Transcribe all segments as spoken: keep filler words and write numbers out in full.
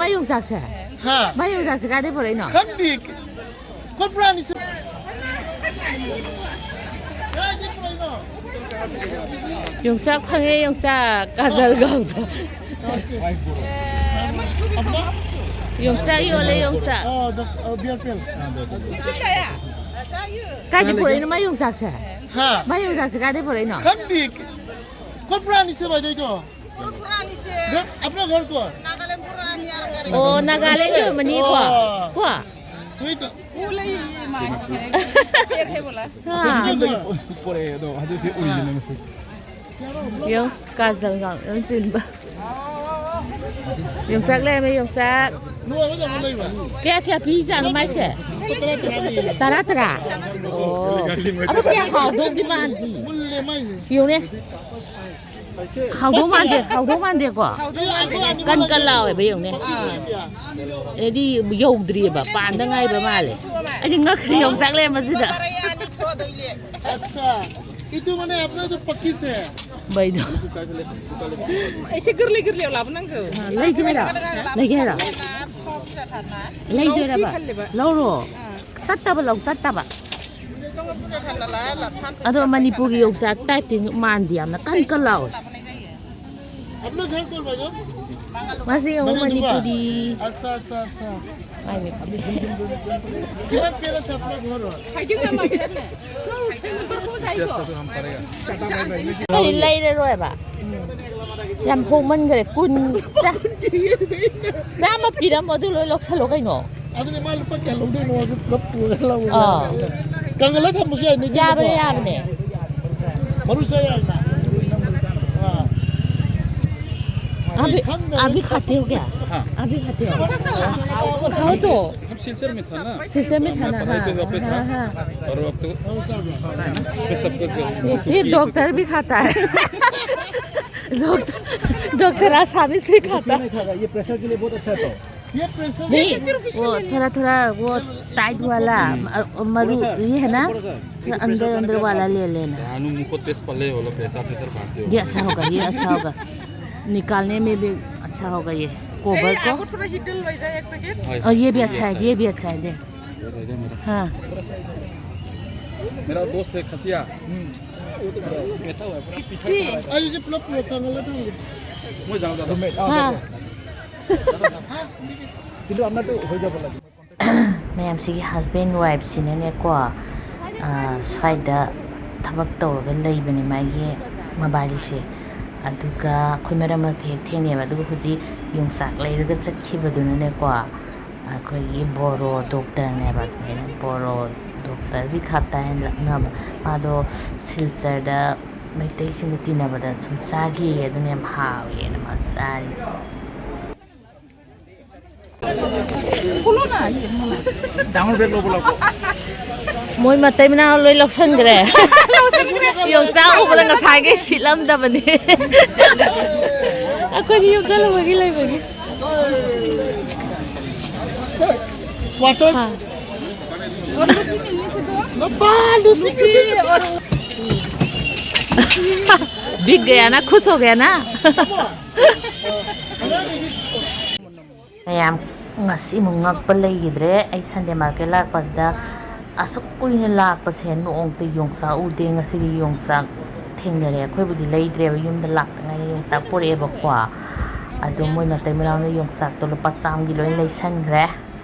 ꯃꯥ ꯌꯣꯡꯆꯥꯛꯁꯦ? ꯍꯥ? ꯃꯥ ꯌꯣꯡꯆꯥꯛꯁꯦ ꯀꯥꯏꯗꯩ ꯄꯨꯔꯛꯏꯅꯣ? ꯈꯪꯗꯦ꯫ ꯀꯣꯠꯄ꯭ꯔꯥꯅꯤꯁꯦ꯫ ꯀꯥꯏꯗꯩ ꯄꯨꯔꯛꯏꯅꯣ? ꯌꯣꯡꯆꯥꯛ ꯐꯪꯉꯦ, ꯌꯣꯡꯆꯥꯛ꯫ ꯀꯥꯖꯜ ꯒꯥꯎꯗ꯫ ꯑꯞꯅꯥ? ꯌꯣꯡꯆꯥꯛ ꯌꯣꯜꯂꯦ, ꯌꯣꯡꯆꯥꯛ꯫ ꯑ, ꯗꯣꯛ-, ꯑ, ꯕꯤꯌꯔ ꯄꯦꯜ꯫ ꯀꯥꯏꯗꯩ ꯄꯨꯔꯛꯏꯅꯣ ꯃꯥ ꯌꯣꯡꯆꯥꯛꯁꯦ? ꯍꯥ? ꯃꯥ ꯌꯣꯡꯆꯥꯛꯁꯦ ꯀꯥꯏꯗꯩ ꯄꯨꯔꯛꯏꯅꯣ? ꯈꯪꯗꯦ꯫ ꯀꯣꯠꯄ꯭ꯔꯥꯅꯤꯁꯦ ꯚꯥꯏ ꯅꯣꯏꯗꯣ? ꯀꯣꯠꯄ꯭ꯔꯥꯅꯤꯁꯦ꯫ ꯒ-, ꯑꯞꯅꯥ ꯘꯔ ꯀꯣꯠ? ꯅꯥꯒꯥꯂꯦꯟ ꯄꯨꯔꯥꯅꯤ ꯌꯥꯔ ꯀꯔꯦ꯫ ꯑꯣ, ꯅꯥꯒꯥꯂꯦꯟ ꯑꯣꯏꯔꯝꯃꯅꯤꯀꯣ꯫ ꯑꯣ꯫ ꯀꯣ? ꯍꯣꯏ ꯇꯣ꯫ ꯎ ꯂꯩ, ꯃꯥ ꯄꯦꯔ ꯍꯦ ꯕꯣꯂꯥ꯫ ꯍꯥ꯫ ꯄꯣꯔꯛꯑꯦ ꯑꯗꯣ, ꯍꯧꯖꯤꯛꯁꯦ ꯎꯔꯤꯁꯤꯅꯦ ꯃꯁꯤ꯫ ꯌꯦꯡꯉꯨ, ꯀꯥꯖꯜ ꯉꯥꯛ ꯑꯗꯨꯝ ꯆꯤꯟꯕ꯫ ꯌꯣꯡꯆꯥꯛ ꯂꯩꯔꯝꯃꯦ, ꯌꯣꯡꯆꯥꯛ꯫ ꯀꯌꯥ ꯀꯌꯥ ꯄꯤꯖꯥꯠꯅꯣ ꯃꯥꯏꯁꯦ? ꯇꯔꯥ, ꯇꯔꯥ? ꯑꯣ꯫ ꯑꯗꯣ ꯀꯌꯥ ꯍꯥꯎꯗꯧꯗꯤ ꯃꯥꯟꯗꯤ꯫ ꯌꯦꯡꯉꯨꯅꯦ꯫ ꯍꯥꯎꯗꯧ ꯃꯥꯟꯗꯦ, ꯍꯥꯎꯗꯧ ꯃꯥꯟꯗꯦꯀꯣ꯫ ꯀꯟ ꯀꯟ ꯂꯥꯎꯋꯦꯕ, ꯌꯦꯡꯉꯨꯅꯦ꯫ ꯑꯥ꯫ ꯑꯩꯗꯤ ꯌꯧꯗ꯭ꯔꯤꯑꯕ, ꯄꯥꯟꯗ ꯉꯥꯏꯕ ꯃꯥꯜꯂꯦ꯫ ꯑꯩꯗꯤ ꯉꯛꯈ꯭ꯔꯦ, ꯌꯣꯡꯆꯥꯛ ꯂꯩꯔꯝꯕꯁꯤꯗ꯫ ꯑꯠꯁꯥ, ꯏꯇꯨ ꯃꯅꯦ ꯑꯞꯅꯥ ꯇꯣ ꯄꯛꯀꯤ ꯁꯦ꯫ ꯕꯩꯗꯣ꯫ ꯑꯩꯁꯦ ꯒꯤꯔꯂꯤ ꯒꯤꯔꯂꯤ ꯂꯥꯎꯕ ꯅꯪꯒ꯫ ꯂꯩꯒꯦ ꯍꯥꯏꯔꯣ? ꯂꯩꯒꯦ ꯍꯥꯏꯔꯣ? ꯂꯩꯗꯣꯏꯔꯕ? ꯂꯧꯔꯣ꯫ ꯇꯠꯇꯕ ꯂꯧ, ꯇꯠꯇꯕ꯫ ꯑꯗꯣ ꯃꯅꯤꯄꯨꯔꯒꯤ ꯌꯣꯡꯆꯥꯛ ꯇꯥꯏꯞꯇꯤ ꯃꯥꯟꯗꯦ, ꯌꯥꯝꯅ ꯀꯟ ꯀꯟ ꯂꯥꯎꯋꯦ꯫ ꯃꯁꯤ ꯌꯦꯡꯉꯨ, ꯃꯅꯤꯄꯨꯔꯤ꯫ ꯃꯥꯏ ꯃꯤꯠ꯫ ꯀꯔꯤ ꯂꯩꯔꯔꯣꯏꯕ? ꯌꯥꯝ ꯍꯣꯡꯃꯟꯈ꯭ꯔꯦ꯫ ꯀꯨꯟ, ꯆꯥ-, ꯆꯥꯝꯃ ꯄꯤꯔꯝꯃꯣ, ꯑꯗꯨ ꯂꯣꯏ ꯂꯧꯁꯜꯂꯣ ꯀꯩꯅꯣ꯫ ꯑꯗꯨꯅꯦ ꯃꯥ ꯂꯨꯄꯥ ꯀꯌꯥ ꯂꯧꯗꯣꯏꯅꯣ ꯑꯗꯨ ꯄꯨꯂꯞ ꯄꯨꯔꯒ ꯂꯧꯔꯒ꯫ ꯑꯥ꯫ ꯀꯪꯍꯜꯂ ꯊꯝꯕꯁꯨ ꯌꯥꯏꯅꯦ ꯀꯩꯅꯣꯀꯣ꯫ ꯌꯥꯕꯅꯦ, ꯌꯥꯕꯅꯦ꯫ ꯃꯔꯨ ꯆꯥ ꯌꯥꯏꯅ꯫ ꯑꯥ꯫ अभी, ꯈꯪꯗꯕ ꯑꯕꯤ ꯈꯥꯇꯦ ꯍꯣ ꯀꯌꯥ? हाँ। अभी खाते हो? खाओ तो। हम सिलचर में था ना। सिलचर में था ना? मैं पढ़ाई पे हाँ, वहाँ पे था। हाँ, हाँ। और अब तो मैं सब कुछ ये, ये डॉक्टर भी खाता है। डॉक्टर, डॉक्टर आसामी से खाता है। ये प्रेशर के लिए बहुत अच्छा है तो। ये प्रेशर नहीं, वो थोड़ा थोड़ा वो टाइट वाला, अ, मरु, ये है ना, थोड़ा अंदर अंदर वाला ले लेना। Anu muko test pale holo pressure se sir bhante ho. ये अच्छा होगा, ये अच्छा होगा, निकालने में भी अच्छा होगा ये। गोबर को। ये आगो थोड़ा हीटल हो जाए एक पैकेट। हाँ, ये भी अच्छा है, ये भी अच्छा है, दे। ये रहेगा मेरा। हाँ। मेरा दोस्त है खसिया। हम्म। वो तो बैठा हुआ है, पूरा पीछे खड़ा है। हाँ। ꯃꯌꯥꯝꯁꯤꯒꯤ husband wife ꯁꯤꯅꯅꯦꯀꯣ, ꯑꯥ, ꯁ꯭ꯋꯥꯏꯗ ꯊꯕꯛ ꯇꯧꯔꯒ ꯂꯩꯕꯅꯦ ꯃꯥꯒꯤ ꯃꯕꯥꯅꯤꯁꯦ꯫ ꯑꯗꯨꯒ ꯑꯩꯈꯣꯏ ꯃꯔꯛ ꯃꯔꯛꯇ ꯍꯦꯛ ꯊꯦꯡꯅꯩꯕ꯫ ꯑꯗꯨꯒ ꯍꯧꯖꯤꯛ ꯌꯣꯡꯆꯥꯛ ꯂꯩꯔꯒ ꯆꯠꯈꯤꯕꯗꯨꯅꯅꯦꯀꯣ, ꯑꯩꯈꯣꯏꯒꯤ ꯕꯣꯔꯣ ꯗꯣꯛꯇꯔꯅꯦꯕ꯫ ꯑꯗꯨꯃꯥꯏꯅ ꯕꯣꯔꯣ ꯗꯣꯛꯇꯔ ꯕꯤꯈꯥꯞꯇ ꯍꯥꯏꯅ ꯂꯛꯅꯕ꯫ ꯃꯥꯗꯣ ꯁꯤꯜꯆꯔꯗ ꯃꯩꯇꯩꯁꯤꯡꯒ ꯇꯤꯟꯅꯕꯗ ꯁꯨꯝ ꯆꯥꯈꯤꯌꯦ, ꯑꯗꯨꯅ ꯌꯥꯝ ꯍꯥꯎꯋꯦꯅ ꯃꯥ ꯆꯥꯔꯤ꯫ ꯈꯣꯂꯣ ꯅꯥ, ꯌꯦ ꯈꯣꯂꯣ꯫ ꯗꯥꯡꯒꯔ ꯕꯦꯒ ꯂꯧꯕ ꯂꯥꯛꯄ꯫ ꯃꯣꯏ ꯃꯇꯩ ꯃꯅꯥꯎ ꯂꯣꯏ ꯂꯧꯁꯟꯈ꯭ꯔꯦ꯫ ꯌꯣꯡꯆꯥꯛ ꯎꯕꯗ ꯉꯁꯥꯏꯈꯩ ꯁꯤꯠꯂꯝꯗꯕꯅꯦ꯫ ꯑꯩꯈꯣꯏꯗꯤ ꯌꯨꯝ ꯆꯠꯂꯨꯕꯒꯤ ꯂꯩꯕꯒꯤ꯫ ꯋꯥꯇꯔ꯫ ꯍꯥ꯫ ꯂꯨꯄꯥ ꯂꯤꯁꯤꯡ꯫ ꯕꯤꯛ ꯒꯌꯥ ꯅꯥ, ꯈꯨꯁ ꯍꯣ ꯒꯌꯥ ꯅꯥ꯫ ꯃꯌꯥꯝ, ꯉꯁꯤꯃꯨꯛ ꯉꯛꯄ ꯂꯩꯈꯤꯗ꯭ꯔꯦ꯫ ꯑꯩ Sunday market ꯂꯥꯛꯄꯁꯤꯗ ꯑꯁꯨꯛ ꯀꯨꯏꯅ ꯂꯥꯛꯄꯁꯦ ꯅꯣꯡꯃꯇ ꯌꯣꯡꯆꯥꯛ ꯎꯗꯦ꯫ ꯉꯁꯤꯗꯤ ꯌꯣꯡꯆꯥꯛ ꯊꯦꯡꯅꯔꯦ꯫ ꯑꯩꯈꯣꯏꯕꯨꯗꯤ ꯂꯩꯗ꯭ꯔꯦꯕ, ꯌꯨꯝꯗ ꯂꯥꯛꯇ ꯉꯥꯏꯔꯤ ꯌꯣꯡꯆꯥꯛ ꯄꯨꯔꯛꯑꯦꯕꯀꯣ꯫ ꯑꯗꯣ ꯃꯣꯏ ꯃꯇꯩ ꯃꯅꯥꯎꯅ ꯌꯣꯡꯆꯥꯛꯇꯣ ꯂꯨꯄꯥ ꯆꯥꯝꯃꯒꯤ ꯂꯣꯏ ꯂꯩꯁꯟꯈ꯭ꯔꯦ꯫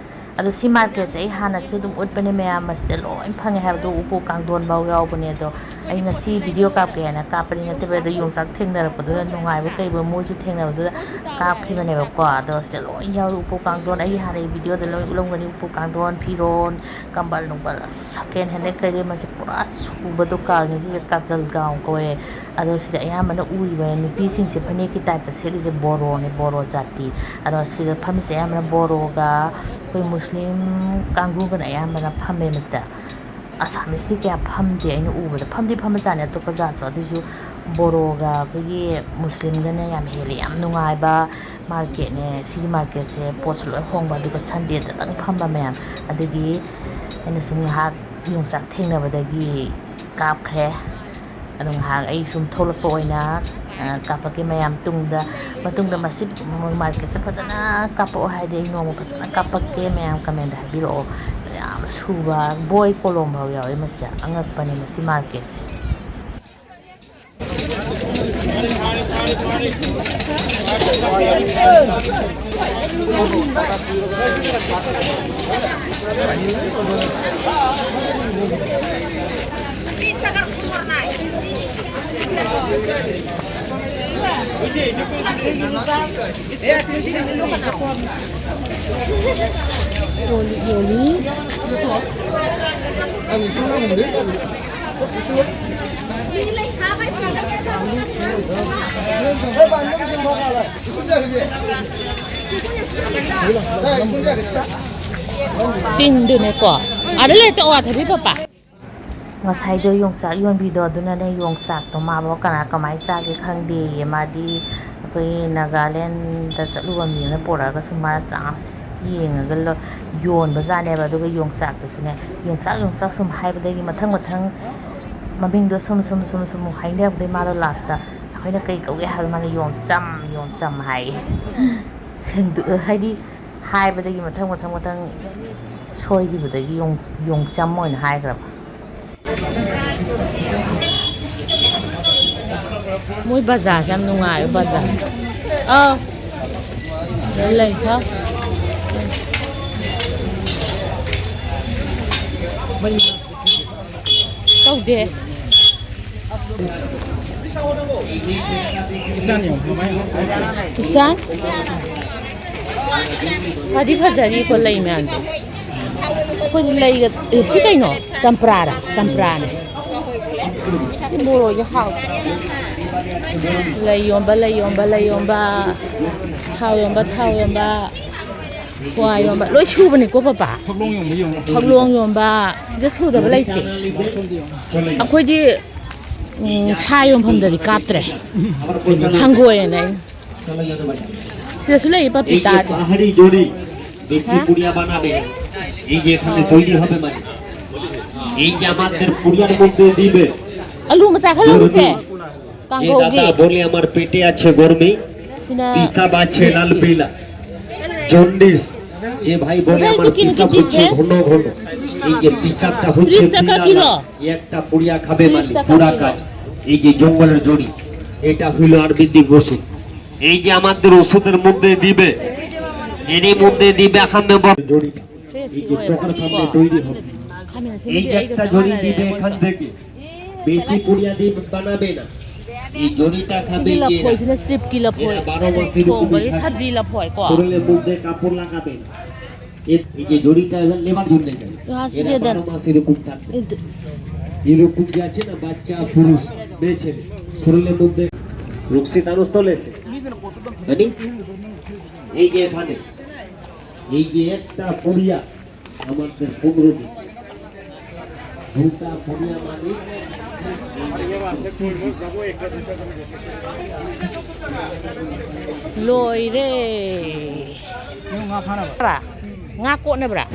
ꯑꯗꯣ ꯁꯤ market ꯁꯦ ꯑꯩ ꯍꯥꯟꯅꯁꯨ ꯑꯗꯨꯝ ꯎꯠꯄꯅꯦ ꯃꯌꯥꯝ, ꯃꯁꯤꯗ ꯂꯣꯏ ꯐꯪꯉꯦ ꯍꯥꯏꯕꯗꯣ, ꯎꯄꯨ ꯀꯥꯡꯊꯣꯟ ꯐꯥꯎ ꯌꯥꯎꯕꯅꯦ꯫ ꯑꯗꯣ ꯑꯩ ꯉꯁꯤ video ꯀꯥꯞꯀꯦ ꯍꯥꯏꯅ ꯀꯥꯞꯄꯗꯤ ꯅꯠꯇꯦꯕ, ꯑꯗꯣ ꯌꯣꯡꯆꯥꯛ ꯊꯦꯡꯅꯔꯛꯄꯗꯨꯗ ꯅꯨꯡꯉꯥꯏꯕ ꯀꯩꯕ ꯃꯣꯏꯁꯨ ꯊꯦꯡꯅꯕꯗꯨꯗ ꯀꯥꯞꯈꯤꯕꯅꯦꯕꯀꯣ꯫ ꯑꯗꯣ ꯁꯤꯗ ꯂꯣꯏ ꯌꯥꯎꯔꯤ, ꯎꯄꯨ ꯀꯥꯡꯊꯣꯟ꯫ ꯑꯩ ꯍꯥꯟꯅ ꯑꯩ video ꯗ ꯂꯣꯏ ꯎꯠꯂꯝꯒꯅꯤ, ꯎꯄꯨ ꯀꯥꯡꯊꯣꯟ, ꯐꯤꯔꯣꯟ, ꯀꯝꯕꯜ ꯅꯨꯡꯕꯜ, ꯑꯁ, second hand ꯗꯩ ꯀꯩꯗꯩ ꯃꯁꯤ ꯄꯨꯔꯥ ꯁꯨꯕ ꯗꯨꯀꯥꯟꯅꯤ꯫ ꯁꯤꯁꯦ ꯀꯥꯖꯜ ꯒꯥꯎꯟ ꯀꯧꯋꯦ꯫ ꯑꯗꯣ ꯁꯤꯗ ꯑꯌꯥꯝꯕꯅ ꯎꯔꯤꯕ ꯅꯨꯄꯤꯁꯤꯡꯁꯦ ꯐꯅꯦꯛꯀꯤ type ꯇ ꯁꯦꯠꯂꯤꯁꯦ ꯕꯣꯔꯣꯅꯦ, ꯕꯣꯔꯣ ꯖꯥꯇꯤ꯫ ꯑꯗꯣ ꯁꯤꯗ ꯐꯝꯃꯤꯁꯦ ꯑꯌꯥꯝꯕꯅ ꯕꯣꯔꯣꯒ ꯑꯩꯈꯣꯏ ꯃꯨꯁꯂꯤꯝ ꯀꯥꯡꯕꯨꯒꯅ ꯑꯌꯥꯝꯕꯅ ꯐꯝꯃꯦ ꯃꯁꯤꯗ꯫ ꯑꯁꯥꯃꯤꯁꯇꯤ ꯀꯌꯥ ꯐꯝꯗꯦ ꯑꯩꯅ ꯎꯕꯗ꯫ ꯐꯝꯗꯤ ꯐꯝꯕꯖꯥꯠꯅꯤ ꯑꯇꯣꯞꯄ ꯖꯥꯠꯁꯨ, ꯑꯗꯨꯏꯁꯨ ꯕꯣꯔꯣꯒ ꯑꯩꯈꯣꯏꯒꯤ ꯃꯨꯁꯂꯤꯝꯒꯅ ꯌꯥꯝ ꯍꯦꯜꯂꯦ꯫ ꯌꯥꯝ ꯅꯨꯡꯉꯥꯏꯕ market ꯅꯦ꯫ ꯁꯤꯒꯤ market ꯁꯦ ꯄꯣꯠꯁꯨ ꯂꯣꯏ ꯍꯣꯡꯕ, ꯑꯗꯨꯒ Sunday ꯗꯇꯪ ꯐꯝꯕ ꯃꯌꯥꯝ꯫ ꯑꯗꯨꯒꯤ ꯑꯩꯅ ꯁꯨꯝ ꯉꯥꯏꯍꯥꯛ ꯌꯣꯡꯆꯥꯛ ꯊꯦꯡꯅꯕꯗꯒꯤ ꯀꯥꯞꯈ꯭ꯔꯦ꯫ ꯑꯗꯣ ꯉꯥꯏꯍꯥꯛ ꯑꯩ ꯁꯨꯝ ꯊꯣꯛꯂꯛꯄ ꯑꯣꯏꯅ, ꯑ, ꯀꯥꯞꯄꯛꯀꯦ ꯃꯌꯥꯝ ꯇꯨꯡꯗ꯫ ꯃꯇꯨꯡꯗ ꯃꯁꯤ ꯃꯥꯔꯀꯦꯠꯁꯦ ꯐꯖꯅ ꯀꯥꯞꯄꯛꯑꯣ ꯍꯥꯏꯗꯤ ꯑꯩ ꯅꯣꯡꯃ ꯐꯖꯅ ꯀꯥꯞꯄꯛꯀꯦ, ꯃꯌꯥꯝ ꯀꯃꯦꯟꯗ ꯍꯥꯏꯕꯤꯔꯛꯑꯣ꯫ ꯌꯥꯝ ꯁꯨꯕ, ꯕꯣꯏ ꯀꯣꯂꯣꯝ ꯐꯥꯎ ꯌꯥꯎꯋꯦ ꯃꯁꯤꯗ꯫ ꯑꯉꯛꯄꯅꯦ ꯃꯁꯤ ꯃꯥꯔꯀꯦꯠꯁꯦ꯫ ꯇꯤꯟꯗꯨꯅꯦꯀꯣ꯫ ꯑꯥꯗ ꯂꯩꯔꯦ, ꯑꯋꯥꯊꯕꯤ ꯄꯄꯥ꯫ ꯉꯁꯥꯏꯗꯣ ꯌꯣꯡꯆꯥꯛ ꯌꯣꯟꯕꯤꯗꯣ ꯑꯗꯨꯅꯅꯦ, ꯌꯣꯡꯆꯥꯛꯇꯣ ꯃꯥꯕꯨ ꯀꯅꯥ ꯀꯃꯥꯏꯅ ꯆꯥꯒꯦ ꯈꯪꯗꯦꯌꯦ꯫ ꯃꯥꯗꯤ ꯑꯩꯈꯣꯏ ꯅꯥꯒꯥꯂꯦꯟꯗ ꯆꯠꯂꯨꯕ ꯃꯤ ꯑꯃꯅ ꯄꯨꯔꯛꯑꯒꯁꯨ ꯃꯥ ꯆꯥꯟꯁ ꯌꯦꯡꯉꯒ ꯂ-, ꯌꯣꯟꯕꯖꯥꯠꯅꯦꯕ꯫ ꯑꯗꯨꯒ ꯌꯣꯡꯆꯥꯛꯇꯨꯁꯨꯅꯦ, ꯌꯣꯡꯆꯥꯛ, ꯌꯣꯡꯆꯥꯛ ꯁꯨꯝ ꯍꯥꯏꯕꯗꯒꯤ ꯃꯊꯪ ꯃꯊꯪ ꯃꯃꯤꯡꯗꯣ ꯁꯨꯝ ꯁꯨꯝ ꯁꯨꯝ ꯁꯨꯝ ꯍꯥꯏꯅꯔꯛꯄꯗꯒꯤ ꯃꯥꯗꯣ ꯂꯥꯁꯇ ꯑꯩꯈꯣꯏꯅ ꯀꯩ ꯀꯧꯒꯦ ꯍꯥꯏꯕ, ꯃꯥꯅ ꯌꯣꯡꯆꯝ, ꯌꯣꯡꯆꯝ ꯍꯥꯏꯌꯦ꯫ ꯁꯦꯡꯗꯣꯛ-, ꯍꯥꯏꯗꯤ ꯍꯥꯏꯕꯗꯒꯤ ꯃꯊꯪ ꯃꯊꯪ ꯃꯊꯪ ꯁꯣꯏꯈꯤꯕꯗꯒꯤ ꯌꯣꯡ-, ꯌꯣꯡꯆꯝ ꯑꯣꯏꯅ ꯍꯥꯏꯈ꯭ꯔꯕ꯫ ꯃꯣꯏ ꯕꯖꯥꯔꯁꯦ ꯌꯥꯝ ꯅꯨꯡꯉꯥꯏꯕ ꯕꯖꯥꯔ꯫ ꯑꯥꯎ꯫ ꯂꯩ ꯈꯔ꯫ ꯇꯧꯗꯦ꯫ ꯏꯆꯥꯟ? ꯐꯗꯤ ꯐꯖꯔꯤꯀꯣ ꯂꯩ ꯃꯌꯥꯝꯁꯦ꯫ ꯑꯩꯈꯣꯏ ꯂꯩꯒ-, ꯑꯦ, ꯁꯤ ꯀꯩꯅꯣ? ꯆꯝꯄ꯭ꯔꯥꯔ? ꯆꯝꯄ꯭ꯔꯥꯅꯦ꯫ ꯁꯤ ꯃꯣꯔꯣꯛꯁꯦ ꯍꯥꯎꯇꯦ꯫ ꯂꯩ ꯌꯣꯟꯕ, ꯂꯩ ꯌꯣꯟꯕ, ꯂꯩ ꯌꯣꯟꯕ꯫ ꯊꯥꯎ ꯌꯣꯟꯕ, ꯊꯥꯎ ꯌꯣꯟꯕ꯫ ꯀ꯭ꯋꯥ ꯌꯣꯟꯕ꯫ ꯂꯣꯏ ꯁꯨꯕꯅꯤꯀꯣ, ꯄꯄꯥ? ꯐꯛꯂꯣꯡ ꯌꯣꯟꯕ, ꯌꯣꯟꯕ꯫ ꯐꯛꯂꯣꯡ ꯌꯣꯟꯕ꯫ ꯁꯤꯗ ꯁꯨꯗꯕ ꯂꯩꯇꯦ꯫ ꯑꯩꯈꯣꯏꯗꯤ, ꯎꯝ, ꯁꯥ ꯌꯣꯟꯐꯝꯗꯗꯤ ꯀꯥꯞꯇ꯭ꯔꯦ꯫ ꯍꯪꯒꯣꯏꯅ ꯑꯩꯅ꯫ ꯁꯤꯗꯁꯨ ꯂꯩꯌꯦ ꯄꯄꯤꯇꯥꯗꯤ꯫ এই যে পাহাড়ি জড়ি, বেশি হ্যাঁ? পুড়িয়া বানাবে। এই যে এখানে তৈরি হবে মানে, এই যে আমাদের পুড়িয়ার মধ্যে দিবে। ꯑꯂꯨ ꯃꯆꯥ ꯈꯔ ꯂꯧꯔꯨꯁꯦ꯫ যে কাঙ্গৌꯒꯤ। দাদা বলে আমার পেটে আছে গরমি, পিসাব আছে লাল পিলা, জন্ডিস, যে ভাই বলে আমার পিসাব হচ্ছে ঘন ঘন, এই যে পিসাবটা হচ্ছে পিলা লাল, একটা পুড়িয়া খাবে মানে পুরা কাজ। এই যে জঙ্গলের জড়ি, এটা হইল আয়ুর্বেদিক ওষুধ। এই যে আমাদের ওষুধের মধ্যে দিবে, এরই মধ্যে দিবে আসামে জড়িটা, এই যে চোখের সামনে তৈরি হবে। এই যে একটা জড়ি দিবে এখান থেকে, বেশি পুড়িয়া দিয়ে বানাবে না। এই জড়িটা খাবে, এরা বারো মাস এরকম শরীরের মধ্যে কাপড় লাগাবে না। এ- এই যে জড়িটা এবার লেবার জন্য যায়। এরা বারো মাস এরকম থাকবে। এরকম যে আছে না, বাচ্চা, পুরুষ, মেয়ে, ছেলে, শরীরের মধ্যে রক্সি তানুস তো লেসে। জানি? এই যে এখানে, এই যে একটা পড়িয়া, আমাদের পনেরো দিন। দুটা পড়িয়া মানে ꯂꯣꯏꯔꯦ꯫ ꯉꯥ ꯀꯣꯠꯅꯕ꯭ꯔꯥ?